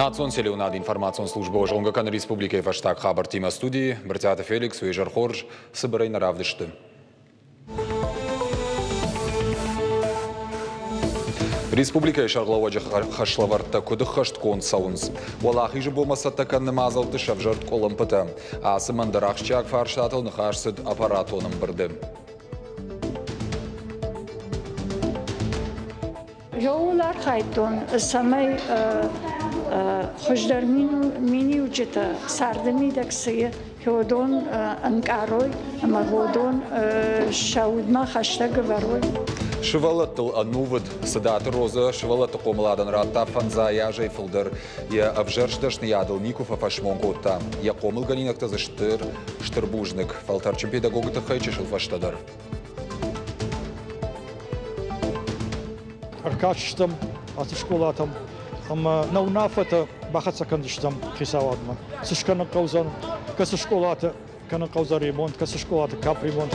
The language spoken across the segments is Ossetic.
Национ телеуынады информацион службӕ зонгӕ кӕны республикӕйы фӕстаг хабӕрттимӕ студийы Брытъиаты Феликс, уе зӕр хорз, цыбырӕй нӕ равдысты. Республикӕйы сӕргълӕууӕджы хӕслӕвӕрдтӕ куыд ӕххӕстгонд цӕуынц? Уӕлахизы бонмӕ цӕттӕ кӕныны мадзӕлтты сӕвзӕрд къуылымпытӕ. Ацы мӕндӕр ахсджиаг фарстатыл ныхас цыд аппаратон ӕмбырды. Ууыл архайдтон, цӕмӕй хуыздӕр миниуджытӕ царды мидӕг цы и, уыдон ӕнкъарой ӕмӕ уыдон сӕ удмӕ хӕстӕг ӕвӕрой. Сывӕллӕттыл ӕнувыд Цыдаты Розӕ сывӕллӕтты хъомыладӕн радта фӕндзай азӕй фылдӕр. Йӕ ӕвзӕрст дӕсныйадыл никуы фӕфӕсмон кодта. Йӕ хъомылгӕнинӕгтӕ дзы стыр, стыр бузныг. Фӕлтӕрджын педагогы тыххӕй чысыл фӕстӕдӕр. Ӕркастыстӕм ацы скъолатӕм ӕмӕ нӕ уынаффӕтӕ бахӕццӕ кӕндзыстӕм хицауадмӕ. Цы скӕнын хъӕудзӕн, кӕцы скъолаты кӕнын хъӕудзӕн ремонт, кӕцы скъолаты капремонт.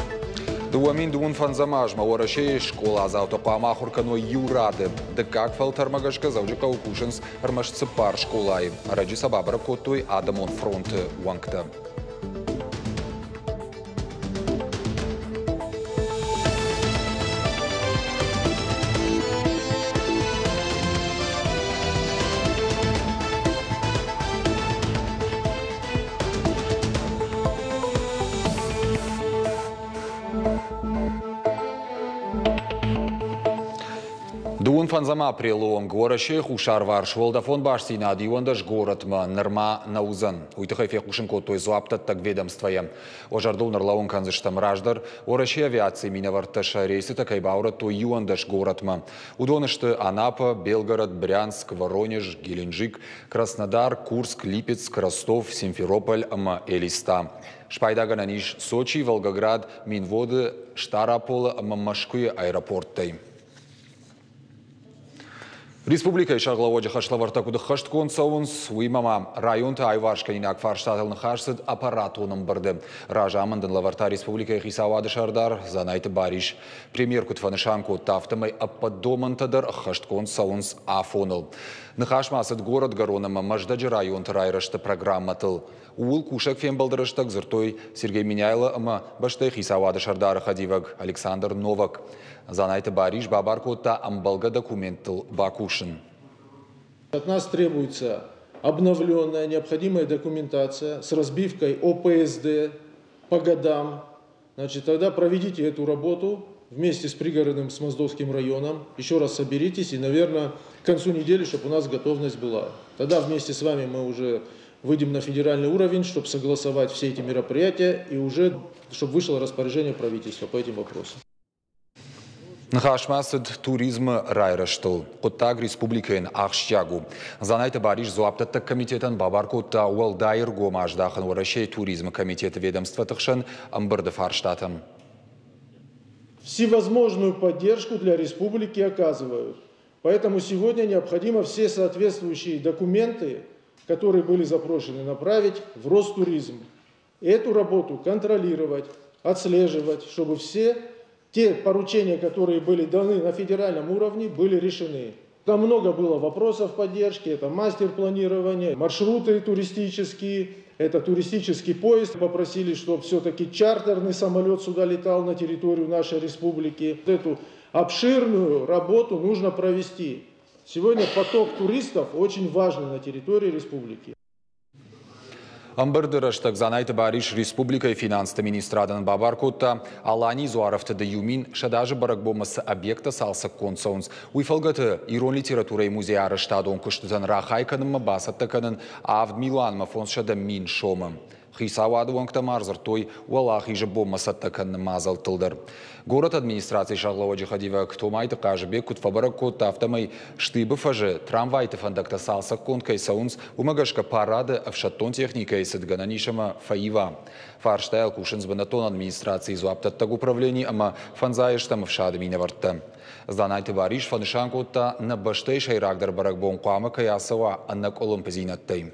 2000 фӕндзӕм азмӕ Уӕрӕсейы скъоладзаутӕ хъуамӕ ахуыр кӕной иу рады. Дыккаг фӕлтӕрмӕ гӕсгӕ Дзӕуджыхъӕуы кусынц ӕрмӕст цыппар скъолайы. Ӕрӕджы сӕ бабӕрӕг кодтой Адӕмон фронты уӕнгтӕ. Дыууын фӕндзӕм апрелы онг Уӕрӕсейы хуссарварс уӕлдӕфон бастдзинад 11 горӕтмӕ нырма нӕ уыдзӕн. Уый тыххӕй фехъусын кодтой дзуапдӕттӕг ведомствойӕ. Уӕ зӕрдыл ныллӕууын кӕндзыстӕм, раздӕр Уӕрӕсейы авиацийы минӕвӕрттӕ сӕ рейсытӕ кӕй баурӕдтой 11 горӕтмӕ. Уыдон сты Анапа, Белгород, Брянск, Воронеж, Геленджик, Краснодар, Курск, Липецк, Ростов, Симферополь ӕмӕ Элиста. Спайдагӕнӕн ис Сочи, Волгоград, Минводы, Стъараполы ӕмӕ Мӕскуыйы аэропорттӕй. Республикӕйы сӕргълӕууӕджы хӕслӕвӕрдтӕ куыд ӕххӕстгонд цӕуынц, уыимӕ ма районты аиуварсгӕнинаг фарстатыл ныхас цыд аппаратон ӕмбырды. Разамынд ын лӕвӕрдта республикӕйы хицауады сӕрдар Дзанайты Барис. Премьер куыд фӕнысан кодта, афтӕмӕй ӕппӕт домӕнтӕ дӕр ӕххӕстгонд цӕуынц афоныл. Ныхас ма цыд горӕтгӕрон ӕмӕ Мӕздӕджы районты райрӕзты программӕтыл. Ууыл кусӕг фембӕлды рӕстӕг дзырдтой Сергей Меняйло ӕмӕ бӕстӕйы хицауады сӕрдары хӕдивӕг Александр Новак. Дзанайты Барис бабар кодта ӕмбӕлгӕ документтыл бакусын. От нас требуется обновленная необходимая документация с разбивкой ОПСД по годам. Значит, тогда проведите эту работу вместе с пригородным с Моздокским районом. Еще раз соберитесь и, наверное, к концу недели, чтобы у нас готовность была. Тогда вместе с вами мы уже выйдем на федеральный уровень, чтобы согласовать все эти мероприятия и уже, чтобы вышло распоряжение правительства по этим вопросам. Ныхас ма цыд туризмы райрӕзтыл. Хъуыддаг республикӕйӕн ахсджиаг у. Дзанайты Барис дзуапдӕттӕг комитетӕн бабар кодта уӕлдай ӕргом аздахын Уӕрӕсейы туризмы комитеты ведомствоты хсӕн ӕмбырды фарстатӕм. Всевозможную поддержку для республики оказывают. Поэтому сегодня необходимо все соответствующие документы, которые были запрошены, направить в Ростуризм. Эту работу контролировать, отслеживать, чтобы все те поручения, которые были даны на федеральном уровне, были решены. Там много было вопросов поддержки, это мастер-планирование, маршруты туристические, это туристический поезд. Попросили, чтобы все-таки чартерный самолет сюда летал на территорию нашей республики. Эту обширную работу нужно провести. Сегодня поток туристов очень важный на территории республики. Ӕмбырды рӕстӕг Дзанайты Барис республикӕйы финансты министрадӕн бабар кодта, Аланийы дзуарӕфтыды 1100 азы бӕрӕгбонмӕ цы объекттӕ цалцӕггонд цӕуынц, уый фӕлгӕты ирон литературӕйы музейы арӕзтадон куыстытӕн рахай кӕнынмӕ бацӕттӕ кӕнын авд милуанмӕ 500 000 сомы. Хицауады уӕнгтӕ ма ӕрдзырдтой Уӕлахизы бонмӕ цӕттӕ кӕныны мадзӕлттыл дӕр. Горӕты администрацийы сӕргълӕууӕджы хӕдивӕг Томайты Хъазыбег куыд фӕбӕрӕг кодта, афтӕмӕй Штыбы фӕзы трамвайты фӕндӕгтӕ цалцӕггонд кӕй цӕуынц, уымӕ гӕсгӕ парады ӕфсӕддон техникӕйы цыд гӕнӕн ис ӕмӕ фӕива. Фарстайыл кусынц бынӕттон администрацийы дзуапдӕттӕг управлени ӕмӕ фӕндзай ӕстӕм ӕфсады минӕвӕрттӕ. Дзанайты Барис фӕнысан кодта, нӕ бӕстӕйы сӕйрагдӕр бӕрӕгбон хъуамӕ кӕй ацӕуа ӕнӕкъуылымпыдзинӕдтӕй.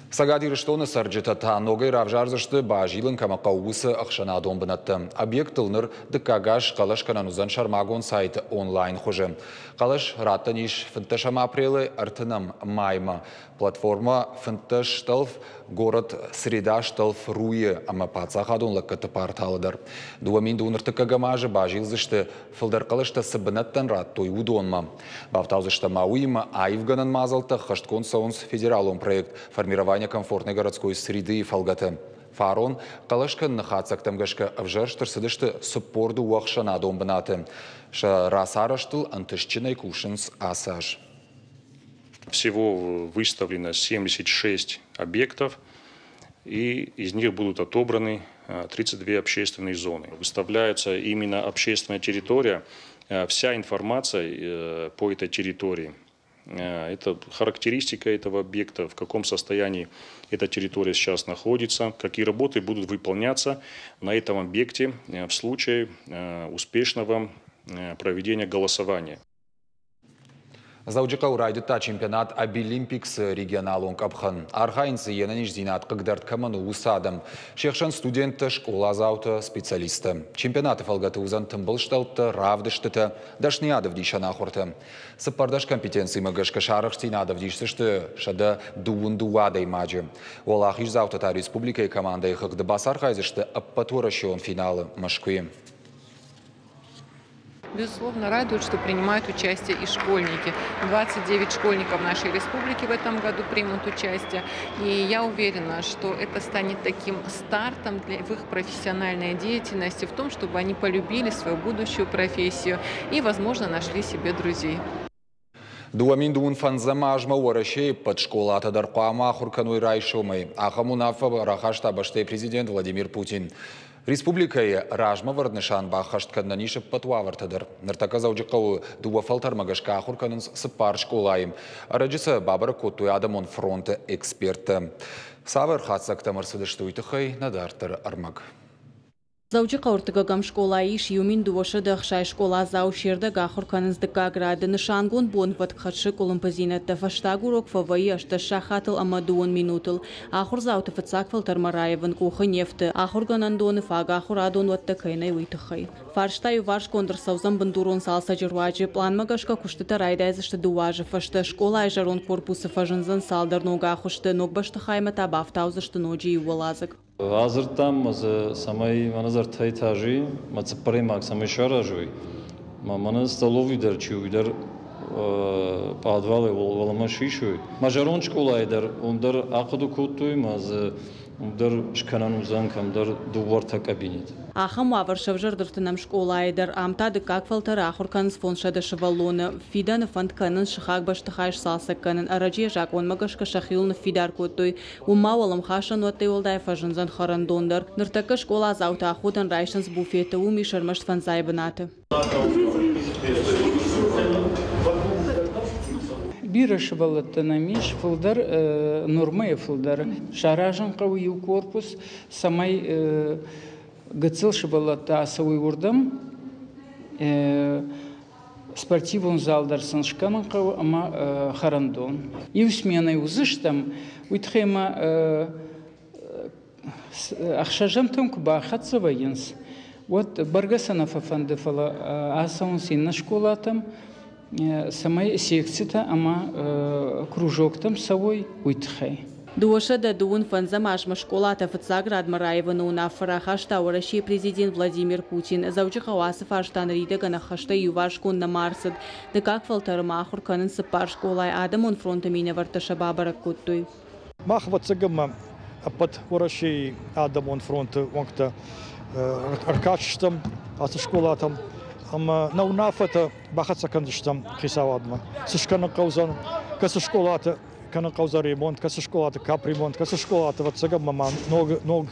Цӕгат Ирыстоны цӕрджытӕ та ногӕй равзардзысты, базилын кӕмӕ хъӕуы, уыцы ӕхсӕнадон бынӕттӕ. Объектыл ныр дыккаг аз хъӕлӕс кӕнӕн уыдзӕн сӕрмагонд сайты онлайн хуызы. Хъӕлӕс раттӕн ис 15 апрелы 30 маймӕ. Платформӕ 15 стӕлф город Среда стӕлф Руйы ӕмӕ паддзахадон лӕггӕдты порталы дӕр. 2000 азы базилдзысты, фылдӕр хъӕлӕстӕ цы бынӕттӕн радтой, уыдонмӕ. Бафтаудзыстӕм ма уыимӕ аивгӕнӕн мадзӕлттӕ ӕххӕстгонд цӕуынц федералон проект «Формирование комфортной городской среды» фӕлгӕты. Фарон хъӕлӕс кӕныны хатдзӕгтӕм гӕсгӕ ӕвзӕрст ӕрцыдысты 42 ӕхсӕнадон бынаты. Сӕ рацарӕзтыл ӕнтыстджынӕй кусынц ацы аз. Всего выставлено 76 объектов, и из них будут отобраны 32 общественные зоны. Выставляется именно общественная территория, вся информация по этой территории. Это характеристика этого объекта, в каком состоянии эта территория сейчас находится, какие работы будут выполняться на этом объекте в случае успешного проведения голосования. Дзӕуджыхъӕуы райдыдта чемпионат Абилимпиксы регионалон къӕпхӕн. Архайынц дзы йе нӕниздзинад хъыгдард кӕмӕн у, уыцы адӕм. Се хсӕн студенттӕ, скъоладзаутӕ, специалисттӕ. Чемпионаты фӕлгӕты уыдзӕн тымбыл стӕлттӕ, равдыстытӕ, дӕсныйад ӕвдисӕн ахуыртӕ. 14 компетенцимӕ гӕсгӕ сӕ арӕхстдзинад ӕвдисдзысты 122 адӕймаджы. Уӕлахиздзаутӕ та республикӕйы командӕйы хыгъды бацархайдзысты ӕппӕтуӕрӕсеон финалы Мӕскуыйы. Безусловно, радует, что принимают участие и школьники. 29 школьников нашей республики в этом году примут участие. И я уверена, что это станет таким стартом для их профессиональной деятельности в том, чтобы они полюбили свою будущую профессию и, возможно, нашли себе друзей. 2025 азмӕ Уӕрӕсейы ӕппӕт скъолатӕ дӕр хъуамӕ ахуыр кӕной райсомӕй. Ахӕм уынаффӕ рахаста бӕстӕйы президент Владимир Путин. Республикӕйы размӕвӕрд нысан баххӕст кӕнынӕн ис ӕппӕт уавӕртӕ дӕр. Ныртӕккӕ Дзӕуджыхъӕуы дыууӕ фӕлтӕрмӕ гӕсгӕ ахуыр кӕнынц цыппар скъолайы. Ӕрӕджы сӕ бабӕрӕг кодтой адӕмон фронты эксперттӕ. Цавӕр хатдзӕгтӕм ӕрцыдысты, уый тыххӕй нӕ дарддӕры ӕрмӕг. Дзӕуджыхъӕуы ӕртыккӕгӕм скъолайы ис 1260 скъоладзау, се рдӕг ахуыр кӕнынц дыккаг рады. Нысангонд бонвӕтк хӕссы къуылымпыдзинӕдтӕ. Фӕстаг урок фӕвӕййы 18 сахатыл ӕмӕ 2 минутыл. Ахуырдзауты фыццаг фӕлтӕрмӕ раивын къухы не фты, ахуыргӕнӕндоны фаг ахуырадон уӕттӕ кӕй нӕй, уый тыххӕй. Фарста иуварсгонд ӕрцӕудзӕн бындурон цалцӕджы руаджы. Пъланмӕ гӕсгӕ куыстытӕ райдайдзысты 2 азы фӕстӕ. Скъолайы зӕронд корпусы фӕзындзӕн цалдӕр ног агъуысты, ног бӕстыхаймӕ та бафтаудзысты ноджы иу уӕладзыг. Радзырдтам ма дзы, цӕмӕй мӕнӕ дзы ӕртӕ этажы мӕ цыппӕрӕймаг цӕмӕй саразой. Ма мӕнӕ столовый дӕр чи уый дӕр пъадвалӕй уӕлӕмӕ сисой. Мӕ зӕронд скъолайы дӕр уым дӕр ахъуыды кодтой, ма дзы уым дӕр скӕнӕн уыдзӕн кӕмдӕр дыууӕ-ӕртӕ кабинет. Ахӕм уавӕр сӕвзӕрд ӕртынӕм скъолайы дӕр. Ам та дыккаг фӕлтӕры ахуыр кӕнынц 500 сывӕллоны. Фидӕны фӕнд кӕнынц сыхаг бӕстыхай сцалцӕг кӕнын. Ӕрӕджы йӕ закъонмӕ гӕсгӕ сӕхиуыл ныффидар кодтой. Уым ма уӕлӕмхасӕн уӕттӕй уӕлдай фӕзындзӕн хӕрӕндон дӕр. Ныртӕккӕ скъоладзаутӕ аходӕн райсынц буфеты, уым ис ӕрмӕст фӕндзай бынаты. Бирӕ сывӕллӕттӕ нӕм ис, фылдӕр нормӕйӕ фылдӕр. Саразын хъӕуы иу корпус, цӕмӕй гыццыл сывӕллӕттӕ ацӕуой уырдӕм. Спортивон зал дӕр сын скӕнын хъӕуы ӕмӕ хӕрӕндон. Иу сменӕй уыдзыстӕм, уый тыххӕй ма ӕхсӕзӕмтӕм куы бахӕццӕ вӕййынц, уӕд бӕргӕ сӕ нӕ фӕфӕнды, фӕлӕ ацӕуынц иннӕ скъолатӕм, цӕмӕй секцитӕ ӕмӕ кружоктӕм цӕуой, уый тыххӕй. 225 азмӕ скъолатӕ фыццаг радмӕ раивыны уынаффӕ рахаста Уӕрӕсейы президент Владимир Путин. Дзӕуджыхъӕуы ацы фарста ныридӕгӕн ӕххӕстӕй иуварсгонд нӕма ӕрцыд. Дыккаг фӕлтӕры ма ахуыр кӕнынц цыппар скъолайы, адӕмон фронты минӕвӕрттӕ сӕ бабӕрӕг кодтой. Мах ӕвӕццӕгӕн ӕппӕт Уӕрӕсейы адӕмон фронты уӕнгтӕ ӕркастыстӕм ацы скъолатӕм ӕмӕ нӕ уынаффӕтӕ бахӕццӕ кӕндзыстӕм хицауадмӕ. Цы скӕнын хъӕудзӕн, кӕцы скъолаты кӕнын хъӕудзӕн ремонт, кӕцы скъолаты капремонт, кӕцы скъолаты ӕвӕццӕгӕн ма ног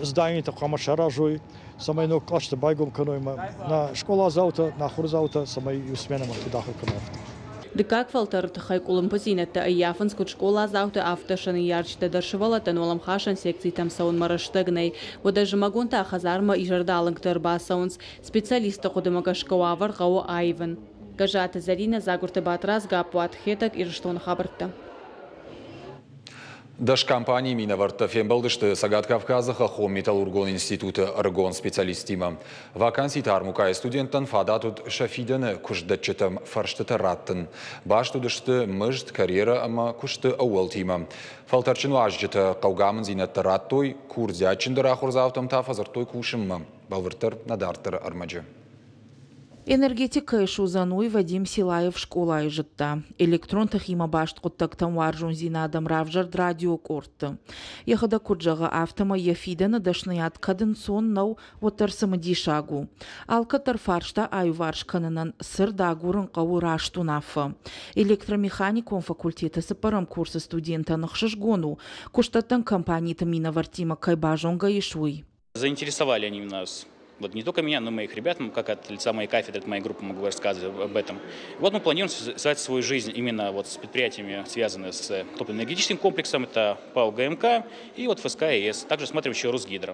зданиетӕ хъуамӕ саразой, цӕмӕй ног кълӕсты байгом кӕной нӕ скъоладзаутӕ, нӕ ахуырдзаутӕ, цӕмӕй иу сменӕмӕ куыд ахуыр кӕной, афтӕ. Дыккаг фӕлтӕры тыххӕй къуылымпыдзинӕдтӕ ӕййафынц куыд скъоладзаутӕ, афтӕ сӕ ныййарджытӕ дӕр. Сывӕллӕттӕн уӕлӕмхасӕн секцитӕм цӕуынмӕ рӕстӕг нӕй. Уӕдӕ зымӕгон та хӕдзармӕ изӕрдалынгты ӕрбацӕуынц. Специалистты хъуыдымӕ гӕсгӕ уавӕр хъӕуы аивын. Гӕззаты Зӕринӕ, Дзагуырты Батрадз, Гаппуаты Хетӕг, Ирыстоны хабӕрттӕ. 10 компанийы минӕвӕрттӕ фембӕлдысты Цӕгат Кавказы хӕххон металлургон институты ӕрыгон специалисттимӕ. Ваканситы армукъайы студенттӕн фадат уыд сӕ фидӕны куыстдӕтджытӕм фӕрстытӕ раттын. Баст уыдысты мызд, карьерӕ ӕмӕ куысты ӕууӕлтимӕ. Фӕлтӕрджын уазджытӕ хъӕугӕ амындзинӕдтӕ радтой, курдиатджындӕр ахуырдзаутӕм та фӕдзырдтой кусынмӕ. Бӕлвырддӕр нӕ дарддӕры ӕрмӕджы. Энергетик кӕй суыдзӕн, уый Вадим Силаев скъолайы зыдта. Электрон тыхимӕ баст хъуыддӕгтӕм уарзондзинад ӕм равзӕрд радиокъордты. Йӕхӕдӕг куыд зӕгъы, афтӕмӕй йӕ фидӕны дӕсныйад кӕд ӕнцон нӕу, уӕддӕр цымыдисаг у. Алкӕддӕр фарста аиуварс кӕнынӕн цырд агурын хъӕуы раст уынаффӕ. Электромеханикон факультеты цыппӕрӕм курсы студентӕн ӕхсызгон у, куыстдӕттӕн компаниты минӕвӕрттимӕ кӕй базонгӕ ис, уый. Заинтересовали они нас. Вот не только меня, но и моих ребят, как от лица моей кафедры, от моей группы могу рассказывать об этом. Вот мы планируем связать свою жизнь именно вот с предприятиями, связанными с топливно-энергетическим комплексом, это ПАО ГМК и вот ФСК АЭС. Также смотрим еще Русгидро.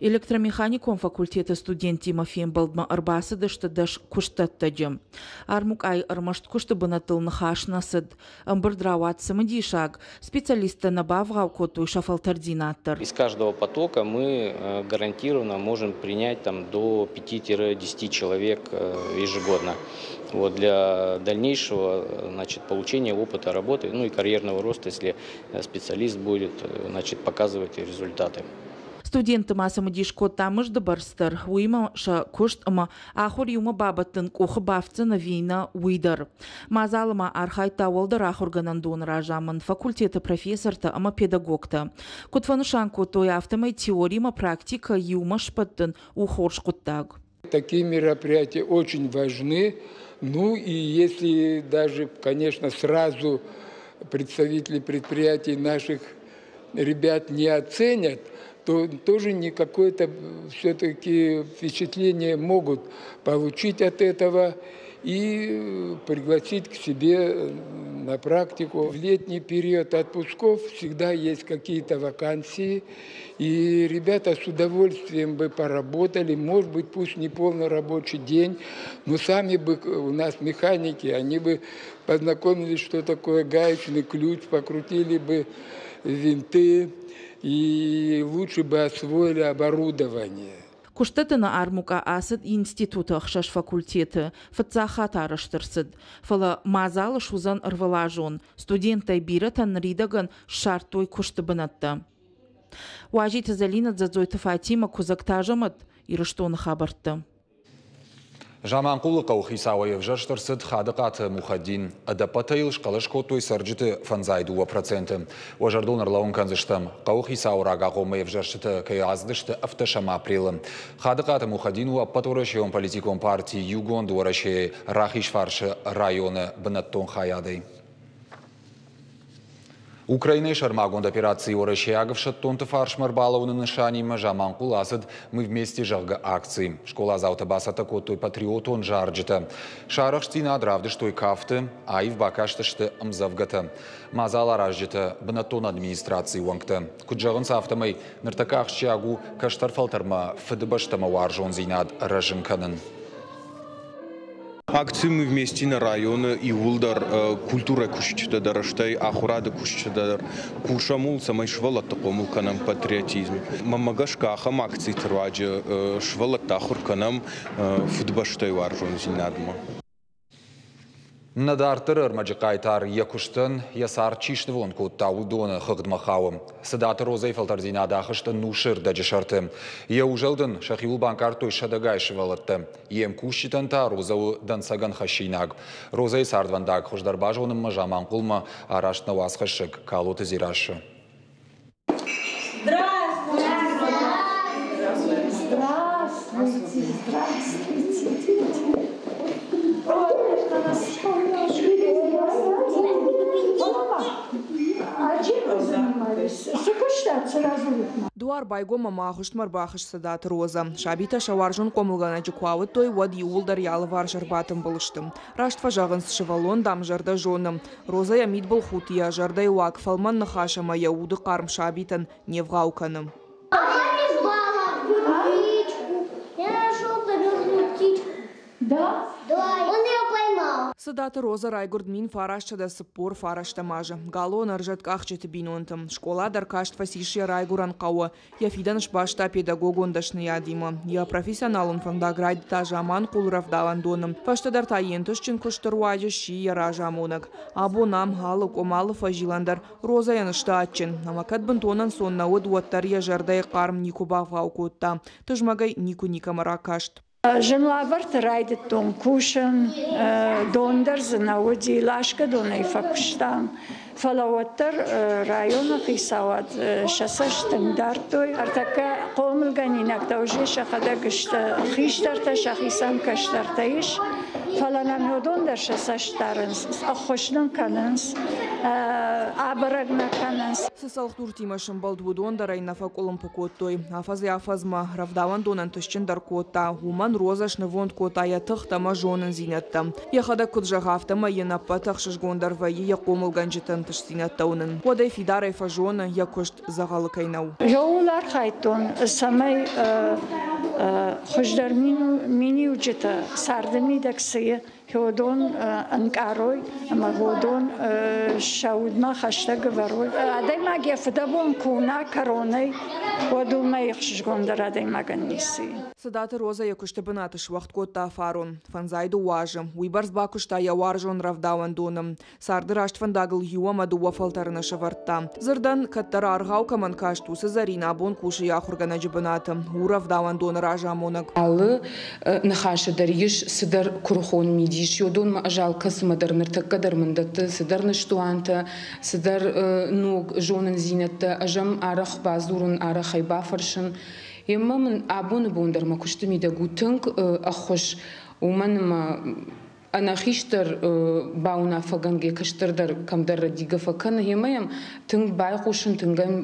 Электромеханикон факультеты студенттимӕ фембӕлдмӕ ӕрбацыдысты 10 куыстдӕттӕджы. Армукъайы ӕрмӕст куысты бынӕттыл ныхас нӕ цыд. Ӕмбырд рауад цымыдисаг, специалисттӕ нӕ бавгъау кодтой сӕ фӕлтӕрддзинад дӕр. Из каждого потока мы гарантированно можем принять там до 5-10 человек ежегодно. Вот, для дальнейшего, значит, получения опыта работы, ну и карьерного роста, если специалист будет, значит, показывать результаты. Студентты ма цымыдис кодта мызды бӕрц дӕр, уыимӕ сӕ куыст ӕмӕ ахуыр иумӕ бабӕттын къухы бафтдзӕн ӕви нӕ, уый дӕр. Мадзалы ма архайдта уӕлдӕр ахуыргӕнӕндоны разамынд, факультеты профессортӕ ӕмӕ педагогтӕ. Куыд фӕнысан кодтой, афтӕмӕй теоримӕ практикӕ иумӕ сбӕттын у хорз хъуыддаг. Такие мероприятия очень важны. Ну и если даже, конечно, сразу представители предприятий наших ребят не оценят, то тоже не какое-то все-таки впечатление могут получить от этого и пригласить к себе на практику. В летний период отпусков всегда есть какие-то вакансии, и ребята с удовольствием бы поработали, может быть, пусть не полный рабочий день, но сами бы у нас механики, они бы познакомились, что такое гаечный ключ, покрутили бы винты и лучше бы освоили оборудование. Куыстдӕттыны армукъа ацыд институты ӕхсӕз факультеты, фыццаг хатт арӕзт ӕрцыд. Фӕлӕ мадзал суыдзӕн ӕрвылазон. Студенттӕй бирӕтӕн ныридӕгӕн ссардтой куысты бынӕттӕ. Уазиты Зӕлинӕ, Дзӕдзойты Фатимӕ, Куыдзӕгты Азӕмӕт, Ирыстоны хабӕрттӕ. Заманхъулы хъӕуыхицауӕй ӕвзӕрст ӕрцыд Хадыхъаты Мухаддин. Ӕдӕппӕтӕй йыл схъӕлӕс кодтой цӕрджыты 52%. Уӕ зӕрдыл ӕрлӕууын кӕндзыстӕм, хъӕуыхицауы рагагъоммӕ ӕвзӕрстытӕ кӕй ацыдысты 17 апрелы. Хадыхъаты Мухаддин у ӕппӕтуӕрӕсейон политикон парти Иугонд Уӕрӕсейы Рахизфарсы районы бынӕттон хайадӕй. Украинӕйы сӕрмагонд операцийы уӕрӕсейаг ӕфсӕддонты фарсмӕ ӕрбалӕууыны нысанимӕ Заманхъул ацыд «Мы вместе», зӕгъгӕ, акци. Скъоладзаутӕ бацӕттӕ кодтой патриотон зарджытӕ. Сӕ арӕхстдзинад равдыстой кафты, аив бакастысты ӕмдзӕвгӕтӕ. Мадзаларазджытӕ, бынӕттон администрацийы уӕнгтӕ. Куыд зӕгъынц, афтӕмӕй ныртӕккӕ ахсджиаг у кӕстӕр фӕлтӕрмӕ Фыдыбӕстӕмӕ уарзондзинад рӕзын кӕнын. Акци «Мы вместе» нӕ районы иууылдӕр культурӕ кусджытӕ дӕр, стӕй ахуырады кусджытӕ дӕр кусӕм ууыл, цӕмӕй сывӕллӕтты хъомыл кӕнӕм патриотизм. Мӕнмӕ гӕсгӕ, ахӕм акциты руаджы сывӕллӕтты ахуыр кӕнӕм Фыдыбӕстӕйы уарзондзинадмӕ. Нӕ дарддӕры ӕрмӕджы хъайтар йӕ куыстӕн йӕ цард чи снывонд кодта, уыдоны хыгъдмӕ хауы. Цыдаты Розӕйы фӕлтӕрдзинад ахызт ӕнусы рдӕджы сӕрты. Йӕ узӕлд ын сӕхиуыл банкъардтой сӕдӕгай сывӕллӕттӕ. Йе мкусджытӕн та Розӕ у дӕнцӕгӕн хӕссинаг. Розӕйы цардвӕндаг хуыздӕр базонынмӕ Заманхъулмӕ арӕзт нӕ уацхӕссӕг Калоты Дзерассӕ. Здравствуйте! Здравствуйте! Здравствуйте, дети! Ой, что нас А чем вы занимались? Дуар байгом ӕмӕ агъуыстмӕ ӕрбахызт Цӕдаты Розӕ. Сабитӕ сӕ уарзон хъомылгӕнӕджы куы ауыдтой, уӕд иууылдӕр йӕ алыварс ӕрбатымбыл сты. Раст фӕзӕгъынц, сывӕллон, дам, зӕрдӕ зоны. Розӕ йӕ мидбылхудт, йӕ зӕрдӕйы уаг, фӕлмӕн ныхас ӕмӕ йӕ уды хъарм сабитӕн не вгъау кӕны. Да? Да, он ее поймал. Цыдаты Роза райгуырд 1949 азы Галон ӕрзӕткъахджыты бинонты. Скъола дӕр каст фӕцис йӕ райгуырӕн хъӕуы. Йӕ фидӕн сбаста педагогон дӕсныйадимӕ. Йӕ профессионалон фӕндаг райдыдта Заманхъулы рӕвдауӕндоны. Фӕстӕдӕр та йе нтыстджын куысты руаджы сси йӕ разамонӕг. Абон ам алы къуым, алы фӕзилӕн дӕр Розӕйӕн сты адджын. Ӕмӕ кӕд бынтон ӕнцон нӕ уыд, уӕддӕр йӕ зӕрдӕйы хъарм никуы бавгъау кодта. Тызмӕгӕй никуы никӕмӕ ракаст. Зын уавӕрты райдыдтон кусын, дон дӕр дзы нӕ уыди, ласгӕ донӕй фӕкуыстам. Фӕлӕ уӕддӕр районы хицауад сӕ цӕст тынг дардтой. Ӕртӕккӕ хъомылгӕнинӕгтӕ уже сӕхӕдӕг сты хистӕртӕ, сӕхицӕн кӕстӕртӕ ис. Фӕлӕ нӕм уыдон дӕр сӕ цӕст дарынц, ӕххуыс нын кӕнынц, абӕрӕг нӕ кӕнынц. Цы цӕлхдуртимӕ сӕмбӕлд, уыдон дӕр ӕй нӕ фӕкъуылымпы кодтой. Афӕдзӕй-афӕдзмӕ рӕвдауӕндон ӕнтыстджындӕр кодта. Уымӕн Розӕ снывонд кодта йӕ тыхтӕ ӕмӕ зонындзинӕдтӕ. Йӕхӕдӕг куыд зӕгъы, афтӕмӕй йын ӕппӕт ӕхсызгондӕр вӕййы йӕ хъомылгӕнджыты ӕнтыстдзинӕдтӕ уынын. Уӕд ӕй фидарӕй фӕзоны, йӕ куыст дзӕгъӕлы кӕй нӕу. Ууыл архайдтон, цӕмӕй хуыздӕр миниуджытӕ царды мидӕг цы и, уыдон ӕнкъарой ӕмӕ уыдон сӕ удмӕ хӕстӕг ӕвӕрой. Адӕймаг йӕ фыдӕбон куы уына кӕронӕй, уӕд уымӕй ӕхсызгондӕр адӕймагӕн ницы и. Цыдаты Розӕ йӕ куысты бынаты суӕгъд кодта фарон, фӕндзай дыууӕ азы. Уыйбӕрц бакуыста йӕ уарзон рӕвдауӕндоны. Царды раст фӕндагыл иу ӕмӕ дыууӕ фӕлтӕры нӕ сӕвӕрдта. Дзырдӕн, кӕддӕр аргъау кӕмӕн каст, уыцы Зӕринӕ абон кусы йӕ ахуыргӕнӕджы бынаты, у рӕвдауӕндоны разамонӕг. Алы ныхасы дӕр ис цыдӕр куырыхон мидис. Уыдонмӕ ӕз алкӕцымӕ дӕр ныртӕккӕ дӕр мын дӕтты цыдӕр ныстуантӕ, цыдӕр ног зонындзинӕдтӕ. Ӕз ӕм арӕх бадзурын, арӕх ӕй бафӕрсын. Еммӕ мын абоны бон дӕр мӕ куысты мидӕг у тынг ӕххуыс, уымӕн ӕмӕ ӕнӕхистӕр бауынаффӕгӕнгӕ кӕстӕр дӕр кӕмдӕр рӕдигӕ фӕкӕны, ӕмӕ йӕм тынг байхъусын, тынг ӕм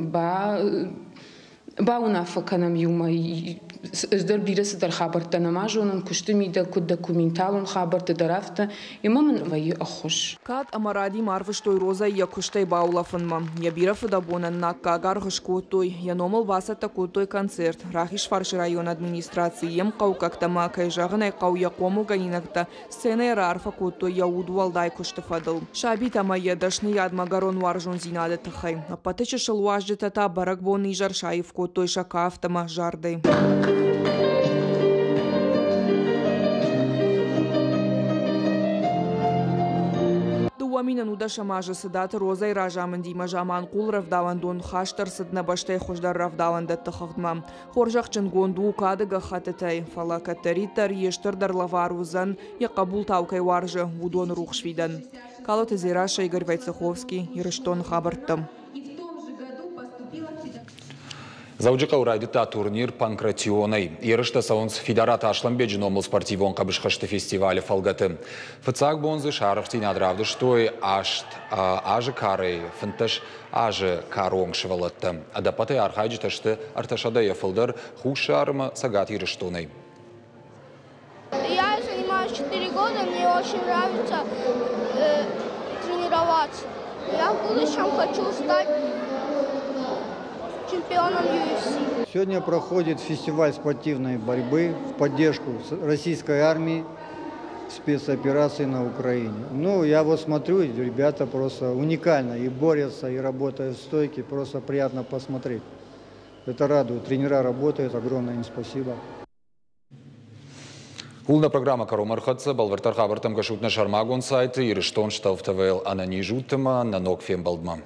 бауынаффӕ кӕнӕм иумӕ. Ӕз дӕр бирӕ цыдӕр хабӕрттӕ нӕма зонын, куысты мидӕг куыд документалон хабӕртты дӕр афтӕ, ӕмӕ мын вӕййы ӕххуыс. Кад ӕмӕ радимӕ арвыстой Розӕйы йӕ куыстӕй баулӕфынмӕ. Йӕ бирӕ фыдӕбонӕн аккаг аргъ скодтой, йӕ номыл бацӕттӕ кодтой концерт. Рахизфарсы районы администрацийы йе мхъӕуккӕгтӕ ӕмӕ, кӕй зӕгъын ӕй хъӕуы, йӕ хъомылгӕнинӕгтӕ сценӕйы раарфӕ кодтой йӕ удуӕлдай куысты фӕдыл. Сабитӕ ӕмӕ йӕ дӕсныйадмӕ ӕгӕрон уарзондзинады тыххӕй. Ӕппӕты чысыл уазджытӕ та бӕрӕгбоны изӕр саив кодтой сӕ кафт ӕмӕ зардӕй. 2010 азы Цыдаты Розӕйы разамындимӕ Заманхъул рӕвдауӕндон хаст ӕрцыд нӕ бӕстӕйы хуыздӕр рӕвдауӕндӕтты хыгъдмӕ. Хорзӕхджынгонд у кады гӕххӕттытӕй, фӕлӕ кӕддӕриддӕр йе стырдӕр лӕвар уыдзӕн, йӕ хъӕбултау кӕй уарзы, уыдоны рухс фидӕн. Калоты Дзерассӕ, Игорь Войцеховский, Ирыстоны хабӕрттӕ. Дзӕуджыхъӕуы райдыдта турнир панкратионӕй. Ерыстӕ цӕуынц Фидараты Аслӕнбеджы номыл спортивон хъӕбысхӕсты фестивалы фӕлгӕты. Фыццаг бон дзы сӕ арӕхстдзинад равдыстой 8 азы карӕй 15 азы кары онг сывӕллӕттӕ. Ӕдӕппӕтӕй архайджытӕ сты ӕртӕсӕдӕйӕ фылдӕр Хуссар ӕмӕ Цӕгат Ирыстонӕй. Я занимаюсь 4 года, мне очень нравится тренироваться. Я в будущем хочу стать чемпионом UFC. Сегодня проходит фестиваль спортивной борьбы в поддержку российской армии спецоперации на Украине. Ну, я вот смотрю, ребята просто уникально и борются, и работают в стойке, просто приятно посмотреть. Это радует. Тренера работают, огромное им спасибо. Ул нӕ программӕ кӕронмӕ ӕрхӕццӕ, бӕлвырддӕр хабӕрттӕм кӕсут нӕ сӕрмагонд сайты Ирыстон Штелф ТВ-йыл ӕнӕниз ут ӕмӕ нӕ ног фембӕлдмӕ.